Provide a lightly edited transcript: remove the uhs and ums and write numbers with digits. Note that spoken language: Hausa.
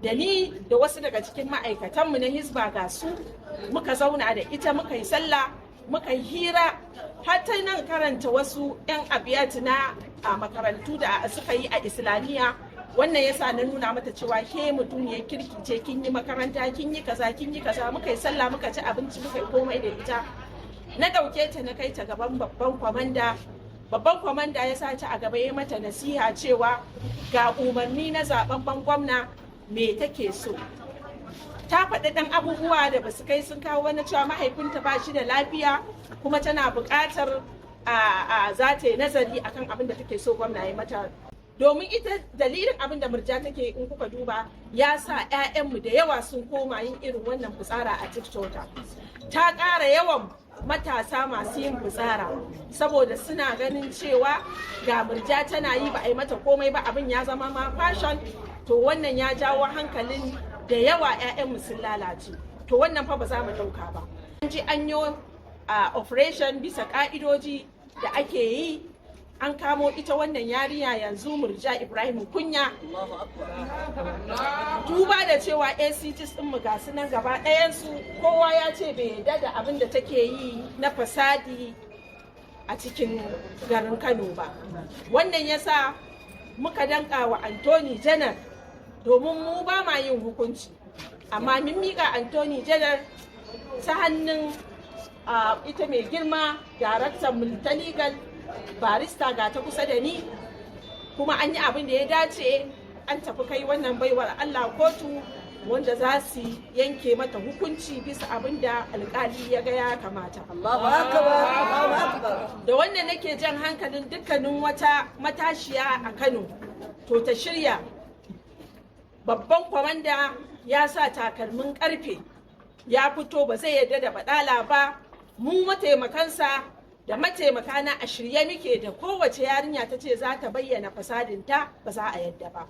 Da ni da wasu daga cikin ma'aikatanmu na Hisba, ga su, muka zauna da ita, muka yi sallah, muka yi hira, har ta nan karanta wasu 'yan abiyat na a makarantu da suka yi a Islamiyya. Wannan yasa na nuna mata cewa ke mutuniyar kirki ce, kin yi makaranta, kin yi kaza, kin yi kaza. Muka yi sallah, muka ci abinci, muka yi komai da ita. Na ɗauke ta, na kai ta gaban babban kwamanda. Babban kwamanda ya sa ta a gaba, ya mata nasiha cewa ga umarni na zababben gwamna, me take so. Ta faɗi ɗan abubuwa da basu kai sun kawo wani, cewa mahaifinta ba shi da lafiya, kuma tana buƙatar a za ta yi nazari akan abin da take so gwamna ya mata. Domin ita dalilin abin da Murja take, in kuka duba, ya sa 'ya'yanmu da yawa sun koma yin irin wannan fitsara a TikTok. Ta ƙara yawan matasa masu yin fitsara, saboda suna ganin cewa ga Murja tana yi, ba a yi mata komai ba, abin ya zama ma fashion. To wannan ya jawo hankalin da yawa, 'ya'yanmu sun lalace. To wannan fa ba za mu ɗauka ba. An ji an yi a operation bisa ka'idoji da ake yi, an kamo ita wannan yarinya yanzu, Murja Ibrahim Kunya. Duba da cewa ACGs ɗin mu ga su nan gaba ɗayansu, kowa ya ce bai yarda da abin da take yi na fasadi a cikin garin Kano ba, wannan yasa muka danka wa Attorney General, domin mu ba ma yin hukunci, amma mun miƙa Attorney General ta hannun ita mai girma daraktan ta legal, barista, ga ta kusa da ni. Kuma an yi abin da ya dace, an tafi kai wannan baiwar Allah kotu, wanda za su yanke mata hukunci bisa abin da alkali ya ga ya kamata. Da wannan nake jan hankalin dukkanin wata matashiya a Kano, to ta shirya. Babban kwamanda ya sa takalmin karfe ya fito, ba zai yarda da badala ba. Mu mataimakansa da mataimaka na a shirye muke da kowace yarinya ta ce za ta bayyana fasadinta, ba za a yadda ba.